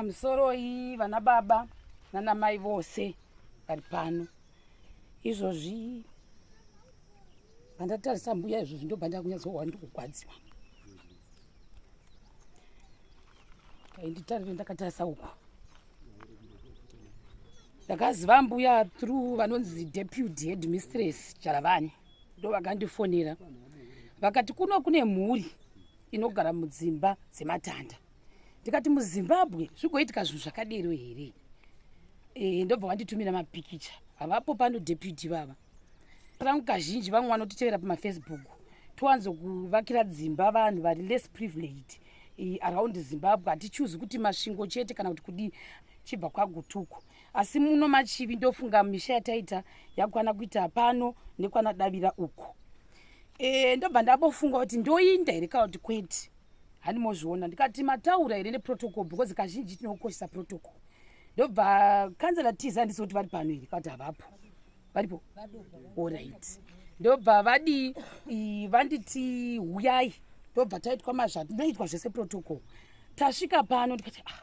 Pamusoroi vana baba nana mai vose vari pano. Izvozvi pandatarisa mbuya izvozvi ndobva ndakunyatsohwa ndikugwadziwa. Kainditarire ndakatarisa uku. Ndakaziva mbuya through vanonzi deputy headmistress Jaravani ndo vakandifonera vakati kuno kune mhuri inogara mudzimba dzematanda ndikati muzimbabwe zvigoitika zvinhu zvakadero here e, ndobva vanditumira mapikicha havapo pano deputy vava rangu kazhinji vamwe vanotitevera pamafacebook towanzokuvakira dzimba vanhu vari less privileged e, around zimbabwe hatichuzi kuti masvingo chete kana kuti kudii chibva kwagutuku asi muno machivi ndofunga misha yataita yakwana kuita pano nekwana davira uku e, ndobva ndabofunga kuti ndoinda here kana kuti kwete hani mozviona ndikati mataura here neprotocol because kazhinji tinokoshesa protocol ndobva kanzela tiza handisi kuti vari pano here kana kuti havapo varipo orit ndobva vadii vanditi huyai ndobva taitwa mazvatinoitwa zvese protocol tasvika pano ndikati ah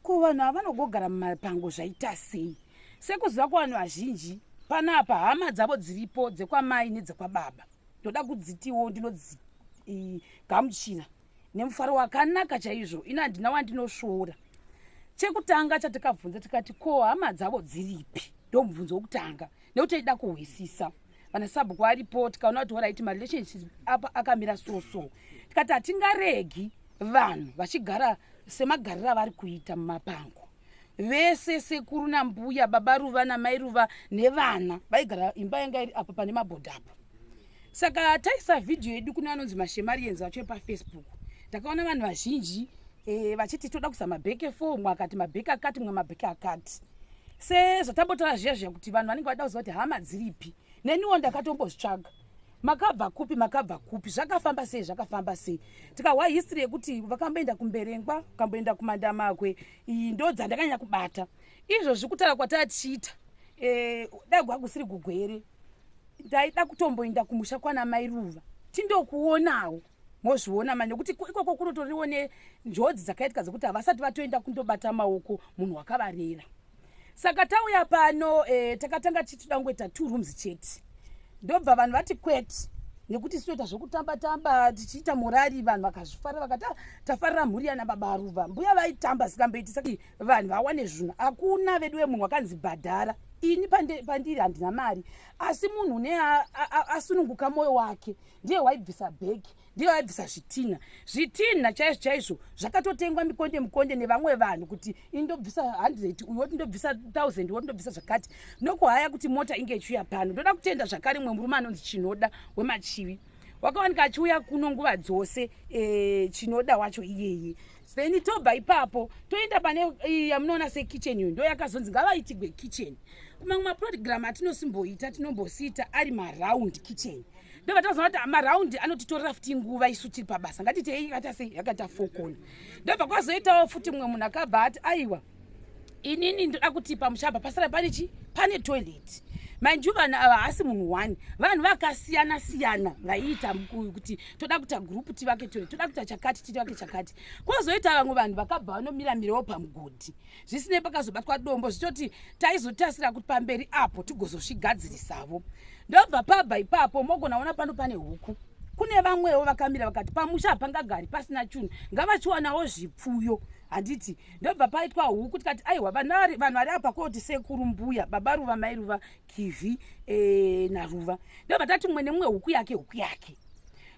ko vanhu ava vanogogara mumapango zvaita sei sekuziva kuvanhu vazhinji panapa hama dzavo dziripo dzekwamai nedzekwababa ndoda kudzitiwo ndinodzigamuchira nemufaro wakanaka chaizvo ini handina wandinosvoora chekutanga chatikabvunza tikati ko hama dzavo dziripi ndomubvunzo wokutanga nekuti taida kuhwisisa vana sabhuku aripo tikaona kuti horaiti marelationship apa akamira so so tikati hatingaregi vanhu vachigara semagariro avari kuita mumapango vese sekuru nambuya baba ruva namai ruva nevana vaigara imba yanga iri apa pane mabhodha apo saka taisa vhidhiyo yedu kune anonzi mashemarians vacho epafacebook ndakaona vanhu vazhinji e, vachiti toda kuisa mabheke fo mwe akati mabheke akati mwe mabheke akati sezvatambotaura zviya zviya kuti vanhu vanenge vada kuziva kuti hama dziripi neniwo ndakatombozvitsvaga makabva kupi makabva kupi zvakafamba sei zvakafamba sei tikahwa history yekuti vakamboenda kumberengwa vakamboenda kumandamakwe iyi ndo dzandakanyanya kubata izvozvi kutaura kwatatichiita e, eh, dai gwakusiri kugwere ndaida kutomboenda kumusha kwana mai ruva tindokuonawo mozviona mani nekuti ikoko kunotoriwo nenjodzi dzakaitika dzekuti havasati vatoenda kundobata maoko munhu wakavarera saka tauya pano e, takatanga tichitoda kungoita two rooms chete ndobva vanhu vati kwete nekuti sitoita zvekutamba tamba tichiita morari vanhu vakazvifarira vakati ah, tafarira mhuri yana baba aruva mbuya vaitamba zikamboitisa kuti vanhu vawane zvinhu hakuna vedu wemunhu wakanzi bhadhara ini pandiri handina mari asi munhu une asununguka mwoyo wake ndiye waibvisa bhegi ndiye waibvisa zvitinha zvitinha chaizvo chaizvo zvakatotengwa mikonde mikonde nevamwe vanhu kuti ini ndobvisa 100 uyu woti ndobvisa 1000 woti ndobvisa zvakati nokuhaya kuti mota inge ichiuya pano ndoda kutenda zvakare mumwe murume anonzi chinoda wemachivi wakawanika achiuya kuno nguva dzose e, chinoda wacho iyeye then tobva ipapo toenda pane yamunoona sekitchen iyo ndo yakazonzi ngavaitigwe kitchen kumamwe maprogram atinosimboita tinombosiita ari maround kitchen ndobva tazoona kuti maraundi anotitorera futi nguva isu tiri pabasa ngatitei yakaita sei yakaita fokona ndobva kwazoitawo futi mumwe munhu akabva ati aiwa inini ndoda kuti pamusha apa pasara pane chi pane toilet mind you vanhu ava haasi munhu one vanhu vakasiyana siyana vaiita kuti toda kuita group tivake toilet toda kuita chakati tivake chakati kwozoita vamwe vanhu vakabva vanomira mirawo pamugodhi zvisinei pakazobatwa dombo zvichoti taizotasira kuti pamberi apo tigozosvigadzirisavo ndobva pabva ipapo mogona ona pano pane huku kune vamwewo vakamira vakati pamusha hapangagari pasina chunhu ngavachiwanawo zvipfuyo handiti ndobva paitwa huku tikati aiwa vanhu vari apa koti sekuru mbuya baba ruva mai ruva kivhi e, naruva ndobva tati mumwe nemumwe huku yake huku yake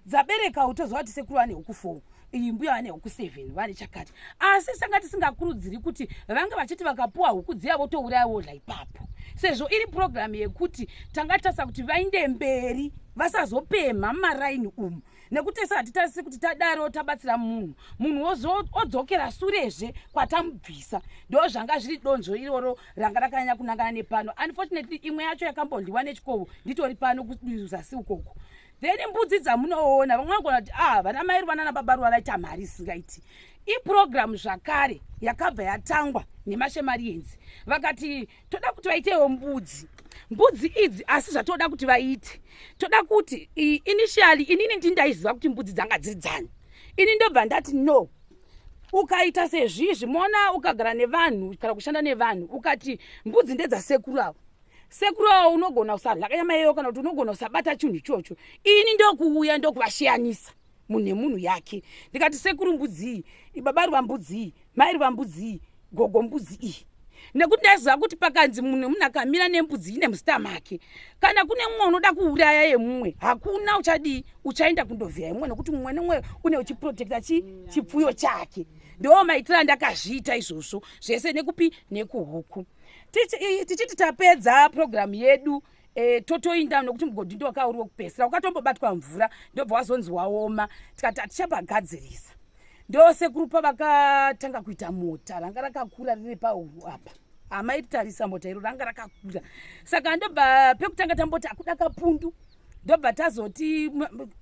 dzabereka utoziva kuti sekuru vane huku four iyi mbuya vane huku seven vane chakati asi sanga tisingakurudziri kuti vange vachiti vakapuwa huku dziya votouraya wodla ipapo sezvo iri purogiramu yekuti tanga tasa kuti vainde mberi vasazopemha mumaraini umu nekuti tese hatitarisi kuti tadaro tabatsira munhu munhu odzokera surezve kwatamubvisa ndo zvanga zviri donzvo iroro ranga rakanyanya kunangana nepano unfortunately imwe yacho yakambodliwa nechikovo nditori pano kuzasi ukoko then mbudzi dzamunoona vamwe vanogona kuti ah vana mai ruva nana baba ruva vaita mari isingaiti ipurogiramu zvakare yakabva yatangwa nemashemarienzi vakati toda kuti vaitewo mbudzi mbudzi idzi asi zvatoda kuti vaite toda kuti initially inini ndindaiziva kuti mbudzi dzanga dziri dzani ini ndobva ndati no Ukaita sezvizvi mona ukagara nevanhu kana kushanda nevanhu ukati mbudzi ndedzasekuru avo, sekuru avo unogona kusadya nyama iyoyo kana kuti unogona kusabata chinhu ichocho. Ini ndokuuya ndokuvashiyanisa munhu nemunhu yake, ndikati sekuru mbudzi iyi, baba ruva mbudzi iyi, mai ruva mbudzi iyi, gogo mbudzi iyi, nekuti ndaiziva kuti pakanzi munhu nemunhu akamira nembudzi ine muzita make, kana kune mumwe unoda kuuraya yemumwe, hakuna uchadii, uchaenda kundovhiya yemumwe, nekuti mumwe nemumwe une uchiprotekta chipfuyo chake. Ndo maitiro andakazviita izvozvo zvese nekupi nekuhuku. Tichiti tapedza purogiramu yedu, totoinda nokuti mugodhi ndowakauri wekupedzisira ukatombobatwa mvura ndobva wazonzi waoma. Tikati hatichapagadzirisa. Ndosekuru pavakatanga kuita mota ranga rakakura riri pauru apa, hamairitarisa mota iro ranga rakakura. Saka ndobva pekutanga tamboti akuda kapundu, ndobva tazoti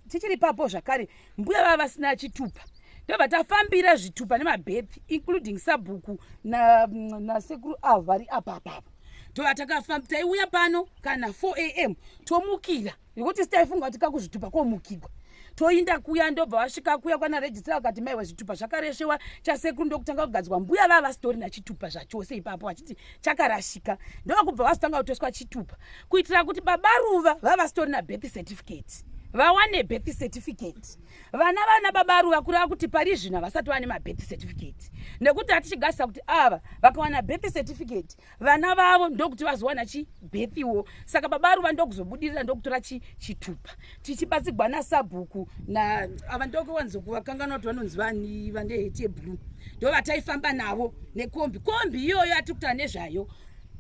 tichiri papo zvakare mbuya vava vasina chitupa, ndobva tafambira zvitupa nemabhepi, including sabhuku nasekuru na avo vari apa apapo. Ndobva takafamba, taiuya pano kana 4 am tomukira, nekuti sitaifunga kuti kakuzvitupa komukigwa. Toinda kuya, ndobva vasvika kuya kwana registrar, vakati maiwe, zvitupa zvakareshewa. Chasekuru ndokutanga kugadzwa, mbuya vava vasitorina chitupa zvachose ipapo, vachiti chakarashika. Ndokubva vazotanga kutoswa chitupa kuitira kuti baba Ruva vava vasitorina birth certificate vawane birth certificate. Vana baba Ruva, kureva kuti pari zvino havasati vane mabirth certificate, nekuti hatichigasisa kuti ava vakawana birth certificate vana vavo ndokuti vazowana chibirthiwo. Saka baba Ruva ndokuzobudirira, ndokutora chitupa tichibatsigwa nasabhuku na ava, ndokuwanzokuvakanganwa kuti vanonzi vani, vane heti yeblue, ndo vataifamba navo nekombi. Kombi iyoyo yatiri kutaura nezvayo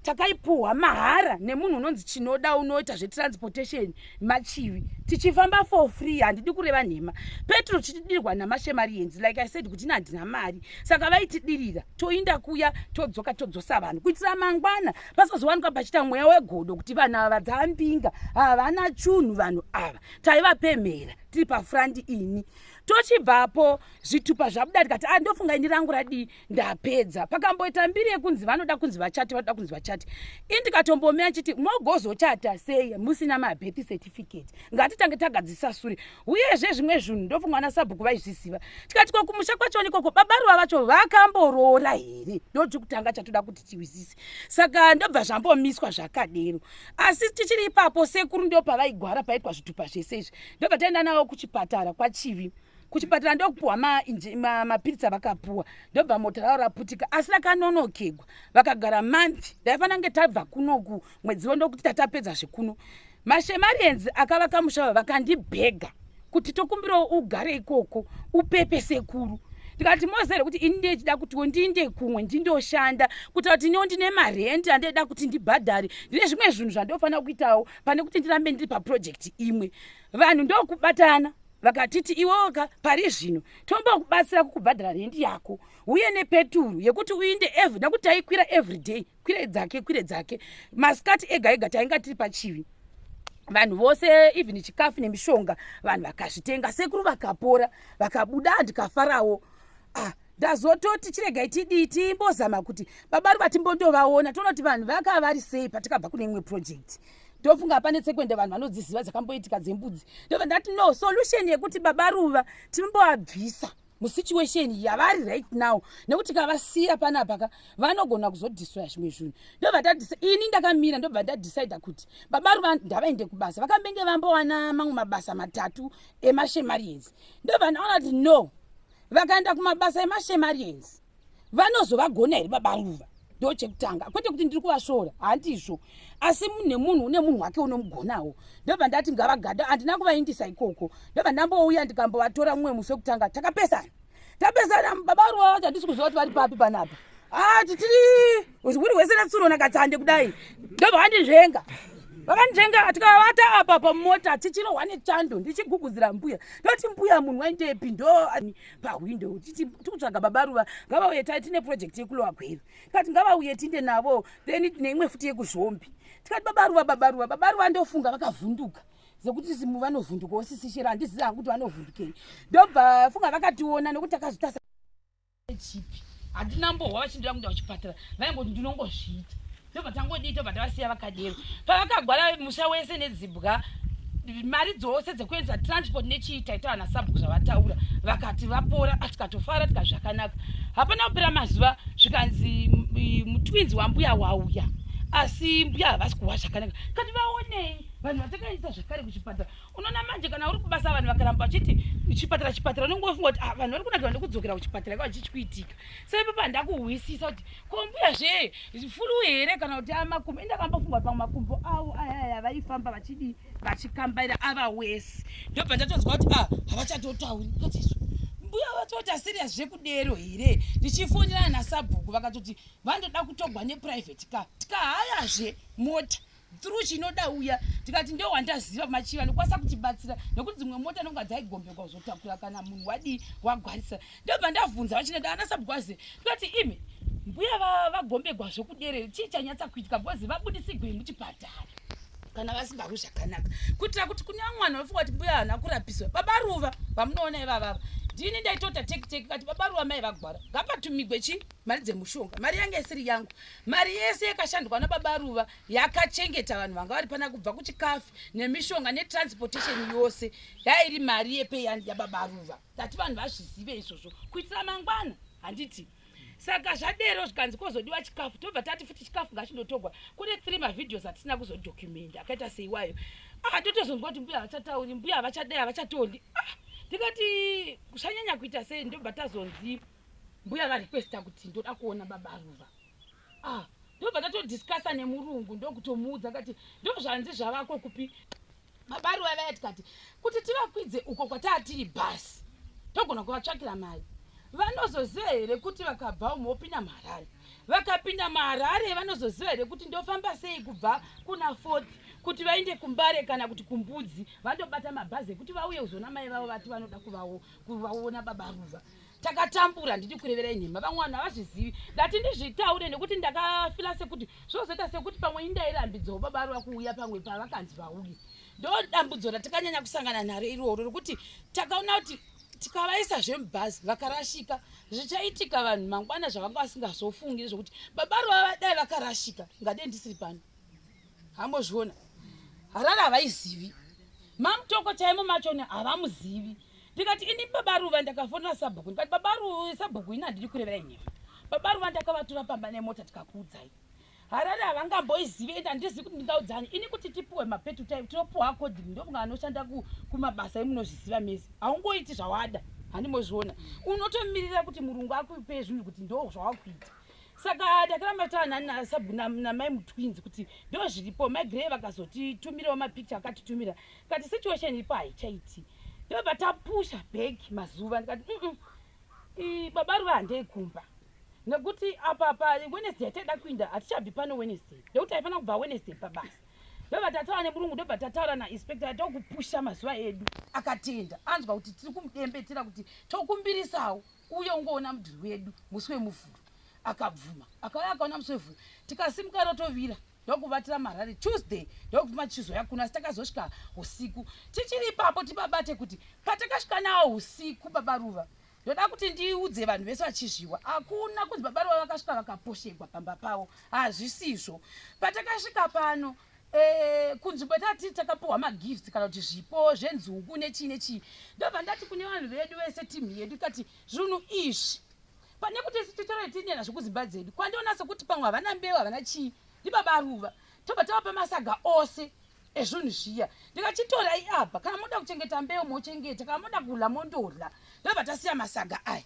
takaipuhwa mahara nemunhu unonzi Chinoda, unoita zvetransportation machivi, tichifamba for free. Handidi kureva nhema. Petro tichidirwa namashemarienzi, like I said kuti ina handina mari, saka vaitidirira, toinda kuya, todzoka, todzosa vanhu kuitira mangwana pasazowanikwa pachiita mweya wegodo kuti vanhu ava dzambinga havana chunhu. Vanhu ava taivapemhera tiri pafront. Ini tochibvapo zvitupa zvabuda, tikati a ah, ndofunga ini rangu radii, ndapedza. Pakamboita mbiri yekunzi vanoda kunzi vachati, vanoda kunzi vachati. Ini ndikatombomira nchiti mogozochata sei musina mabirth certificate? Ngatitange tagadzisa sure. Uyezve zvimwe zvinhu ndofunga vana sabhuku vaizviziva. Tikati ko kumusha kwachoni ikoko baba Ruva vacho vakamboroora here? Ndoti kutanga chatoda kuti tiwisise. Saka ndobva zvambomiswa zvakadero. Asi tichiri ipapo, sekuru ndo pavaigwara paitwa zvitupa zvese izvi, ndobva taenda navo kuchipatara kwaChivi. Kuchipatara ndokupuhwa mapiritsi avakapuwa, ndobva mota ravo raputika, asi rakanonokegwa, vakagara month. Ndaifanira kunge tabva kunoku mwedzi wo, ndokuti tatapedza zvekuno. Mashemarienzi akavaka musha vakandibhega kuti tokumbirawo ugare ikoko upepe sekuru. Ndikati mozere kuti ini ndechida kutiwo ndiinde kumwe ndindoshanda, kuita kuti iniwo ndine marendi andaida kuti ndibhadhare, ndine zvimwe zvinhu zvandofanira kuitawo pane kuti ndirambe ndiri paproject imwe. Vanhu ndokubatana vakatiti iwoka pari zvino tombokubatsira kukubhadhara rendi yako uye nepeturu yekuti uinde every, nekuti taikwira every day, kwire dzake, kwire dzake, masikati ega ega tainga tiri pachivi. Vanhu vose, even chikafu nemishonga vanhu vakazvitenga. Sekuru vakapora, vakabuda, ndikafarawo. Ah, ndazototi chiregai tidii, timbozama kuti baba Ruva timbondovaona, toona kuti vanhu vakava vari sei patikabva kune imwe project. Ndofunga pane tsekwende vanhu vanodziziva dzakamboitika dzembudzi. Ndobva ndati no solution yekuti baba Ruva timbovabvisa musituation yavari right now, nekuti kavasiya panapa ka vanogona kuzodestroya zvimwe zvinhu. Ndobva ini ndakamira, ndobva ndadecida kuti baba Ruva ndavaende kubasa. Vakambenge vambowana mamwe mabasa matatu emashemarians. Ndobva ndaona kuti no, vakaenda kumabasa emashemarians vanozovagona here baba Ruva? Ndo chekutanga. Kwete kuti ndiri kuvasvora, handizvo, asi nemunhu une munhu wake unomugonawo. Ndobva ndati ngavagada, handina kuvaindisa ikoko. Ndobva ndambouya ndikambovatora mumwe musi wekutanga, takapesana, tapesana. Baba Ruva vacho handisi kuziva kuti vari papi panapa. Ati tiri uri hwese natsuro nakatsande kudai, ndobva vandizvenga, vakandizvenga, tikavata apa pamota tichirohwa nechando, ndichigugudzira mbuya, ndoti mbuya munhu waindepi? Ndo pahwindo tikutsvaga baba Ruva, ngavauye, tine project yekuLower Gweru. Tikati ngavauye tinde navo, then neimwe futi yekuzvombi. Tikati baba Ruva, baba Ruva, baba Ruva. Ndofunga vakavhunduka zekuti simu vanovhundukawo sisishera, handizivi hangu kuti vanovhundukei. Ndobva funga vakationa nokuti takazotasa chipi, handina mbohwa vachindira kuenda kuchipatara, vaingoti ndinongozviita. Ndobva tangodii, tobva tavasiya vakadero pavakagwara musha wese nedzibwa. Mari dzose dzekuendesa transport nechii taita vana sabhuku zvavataura, vakati vapora, tikatofara tika zvakanaka. Hapana kupera mazuva zvikanzi mutwinzi wambuya wauya, asi mbuya havasi kuwa zvakanaka. Kati vaonei vanhu vatakaendesa zvakare kuchipatara. Unoona manje kana uri kubasa vanhu vakaramba vachiti chipatara chipatara, unenge wofunga kuti ah, vanhu vari kunakirwa nekudzokera kuchipatara kwa chichikuitika. Saka ipapo handakuhwisisa kuti ko mbuya zve fulu here kana kuti amakumbo. Indakambofunga kuti pamwe makumbo avo ayaya vaifamba vachidii vachikambaira ava wesi, ndobva ndatonzwa kuti ah, havachatotauri. Ndikati mbuya vatoita serious zvekudero here? Ndichifonirana nasabhuku vakatoti vandoda kutogwa neprivate car, tikahayazve mota through chinoda uya, tikati ndo wandaziva machiva anokwanisa kutibatsira nekuti dzimwe mota nonga dzaigombekwa kuzotakura kana munhu wadii wagwarisa. Ndobva ndavhunza vachinoda ana sabhuku azive, ndikati imi mbuya vagombegwa zvekuderere, chii chanyatsa kuitika because vabudisigwei muchipatara kana vasingarwi zvakanaka, kuitira kuti kune vamwe vanhu vafunga kuti mbuya havana kurapiswa. Baba Ruva vamunoona ivavava ndini ndaitota teki teki kati baba Ruva mai vagwara, ngapatumigwe chi mari dzemushonga. Mari yange isiri yangu, mari yese yakashandwa nababa Ruva yakachengeta vanhu vanga vari pana, kubva kuchikafu nemishonga netransportation yose yairi mari yepeyani yababa Ruva. Tati vanhu vazvizive izvozvo kuitira mangwana, handiti? Saka zvadero zvikanzi kozodiwa chikafu, tobva tati futi chikafu ngachindotogwa. Kune 3 mavideos atisina kuzodocumenta akaita seiwayo. Ah, totozonzwa kuti mbuya havachatauri, mbuya havachadai, havachatondi. Ah, ndikati zvanyanya kuita sei? Ndobva tazonzi mbuya varequesta kuti ndoda kuona baba Ruva. Ah, ndobva tatodiscussa nemurungu, ndokutomuudza kati ndozvanzi zvavako kupi baba Ruva vaya, tikati kuti tivakwidze uko kwataa tiri bhasi togona kuvatsvakira mari. Vanozoziva here kuti vakabva umo vopinda muHarare, vakapinda muHarare vanozoziva here kuti ndofamba sei kubva kuna Fourth kuti vaende kuMbare kana kuti kuMbudzi, vandobata mabhazi ekuti vauye kuzoona mai vavo vati vanoda kuvaona baba Ruva. Takatambura, ndidi kureverai nhema, vamwe vanhu havazvizivi. Ndati ndizvitaure nekuti ndakafila sekuti zvozoita sekuti pamwe indairambidzawo baba Ruva kuuya pamwe pavakanzi vauye. Ndo dambudzo ratakanyanya kusangana naro iroro rekuti takaona kuti tikavaisa zvemubhazi vakarashika, zvichaitika vanhu mangwana zvavanga vasingazofungi nezvekuti baba Ruva vadai vakarashika ngade ndisiri pano. Hambozviona Harare havaizivi, maMutoko chaimo machona havamuzivi. Ndikati ini baba Ruva ndakafonera sabhuku, ndikati baba Ruva sabhuku ini handidi kurevera nhema, baba Ruva ndakavatora pamba nemota tikakuudzai Harare havangamboizivi, ende handizivi kuti ndingaudzani ini kuti tipuwe mapetu time tinopuwa according ndokunga anoshanda kumabasa emunozviziva mese, haungoiti zvawada, handimozviona, unotomirira kuti murungu akupe zvinhu kuti ndo zvawakuita. Saka ndakaramba taura namai mutwins kuti ndo zviripo. Mai Grey vakazotitumirawo mapicture, akatitumira kati situation iripo haichaiti. Ndobva tapusha back mazuva, ndikati baba Ruva handei kumba nekuti apa pa Wednesday yataida kuinda hatichabvi pano Wednesday nekuti taifanira kubva Wednesday pabasa. Ndobva tataura nemurungu, ndobva tataura nainspector, tokupusha mazuva edu. Akatenda anzwa kuti tiri kumudembetera kuti tokumbirisawo uye ungoona mudhuri wedu musi weMuvhuro. Akabvuma, akauya akaona musi weMuvhuro, tikasimuka rotovira ndokuvatira marari Tuesday, ndokubvuma tichizoya kuno. Asi takazosvika usiku tichiri ipapo. Tibabate kuti patakasvika nawo usiku baba Ruva, ndoda kuti ndiudze vanhu vese vachizviwa, hakuna kunzi baba Ruva vakasvika vakaposhegwa pamba pavo, hazvisizvo. Patakasvika pano kunzvimbo tati takapiwa magifts kana kuti zvipo zvenzungu nechii nechii. Ndobva ndati kune vanhu vedu vese, timu yedu, tikati zvinhu izvi pane kuti isu titore tiende nazvo kudzimba dzedu, kwandiona sekuti pamwe havana mbeu havana chii, ndibaba Ruva. Tobva tavapa masaga ose ezvinhu zviya, ndikachitorai apa, kana moda kuchengeta mbeu mochengeta, kana moda kudla mondodla. Ndobva tasiya masaga aya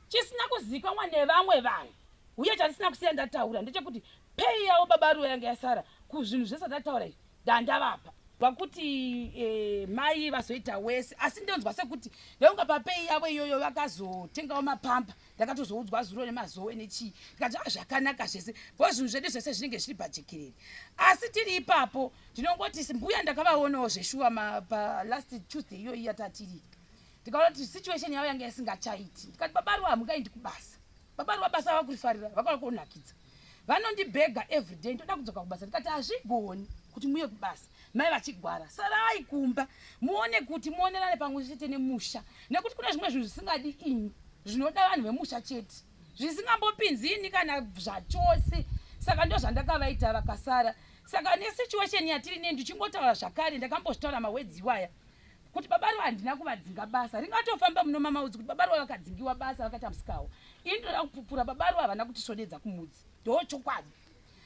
chisina kuzikanwa nevamwe vanhu. Uye chandisina kusiya ndataura ndechekuti pei yavo baba Ruva yange yasara kuzvinhu zvese ndataura izvi ndandavapa vakuti mai vazoita wese. Asi ndonzwa sekuti ndonga papei yavo iyoyo vakazotengawo mapamba, ndakatozoudzwa zuro nemazowe nechii, ndikati ah, zvakanaka zvese bo zvinhu zvedu zvese zvinenge zviri pajekerere. Asi tiri ipapo ndinongoti mbuya ndakavaonawo zveshuwa palast Tuesday iyoyi yatatiri, ndikaona kuti situation yavo yange isingachaiti. Ndikati baba Ruva hamungaendi kubasa, baba Ruva basa vakurifarira, vakaona kunakidza, vanondibhega everyday, ndoda kudzoka kubasa. Ndikati hazvigoni kuti muye kubasa mai vachigwara, sarai kumba muone kuti muonerane pamwe chete nemusha, nekuti kune zvimwe zvinhu zvisingadi ini, zvinoda vanhu vemusha chete, zvisingambopinzi ini kana zvachose. Saka ndo zvandakavaita, vakasara. Saka nesituation yatiri ne, ndichingotaura zvakare, ndakambozvitaura mawedzi iwaya kuti baba Ruva handina kuvadzinga basa. Ringatofamba muno mamaudzi kuti baba Ruva vakadzingiwa basa vakaita musikawo. Ini ndoda kupupura, baba Ruva havana kutisvodedza kumudzi, ndochokwadi.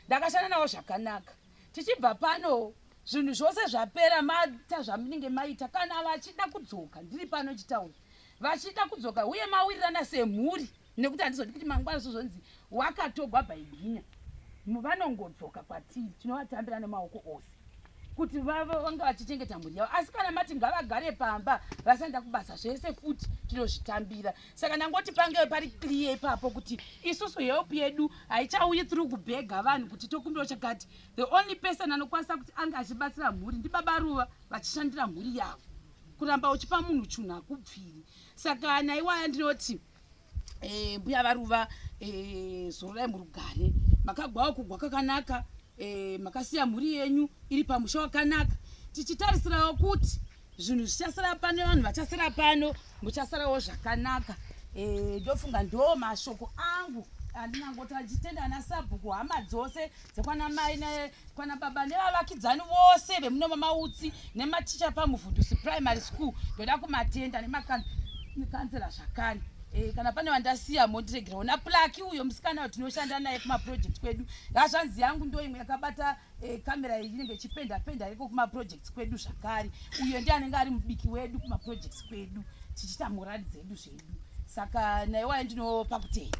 Ndakashanda navo zvakanaka. Tichibva pano zvinhu zvose zvapera, maita zvamunenge maita. Kana vachida kudzoka, ndiri pano chitaura, vachida kudzoka uye mawirirana semhuri, nekuti handizodi kuti mangwana zvozonzi wakatogwa bhaibhinya. Vanongodzoka kwatiri, tinovatambira nemaoko ose kuti vanga vachichengeta mhuri yavo. Asi kana mati ngavagare pamba vasaenda kubasa, zvese futi tinozvitambira. Saka ndangoti pange pari clear ipapo kuti isusu help yedu haichauyi through kubhega vanhu kuti tokumbira chakati. The only person anokwanisa kuti ange achibatsira mhuri ndibaba Ruva vachishandira mhuri yavo. Kuramba uchipa munhu chunhu hakubviri. Saka naiwaya ndinoti mbuya vaRuva, zororai murugare. Makagwawo kugwa kwakanaka, makasiya mhuri yenyu iri pamusha wakanaka, tichitarisirawo kuti zvinhu zvichasara pano, vanhu vachasara pano, muchasarawo zvakanaka. Ndofunga ndo mashoko angu andinangoti, achitenda ana sabhuku, hama dzose dzekwana mai nekwana baba nevavakidzani vose vemuno mamautsi, nematicha paMuvhundusi Primary School. Ndoda kumatenda nemakanzera zvakare. Kana pane vandasiya mondiregerawo, naPlaki uyo musikana watinoshanda naye kumaproject kwedu. Hazvanzi yangu ndo imwe yakabata kamera iyi, inenge ichipenda penda iko kumaprojects kwedu zvakare. Uyo ndiye anenge ari mubiki wedu kumaprojects kwedu, tichiita morari dzedu zvedu. Saka naiwayo ndinopa kutenda.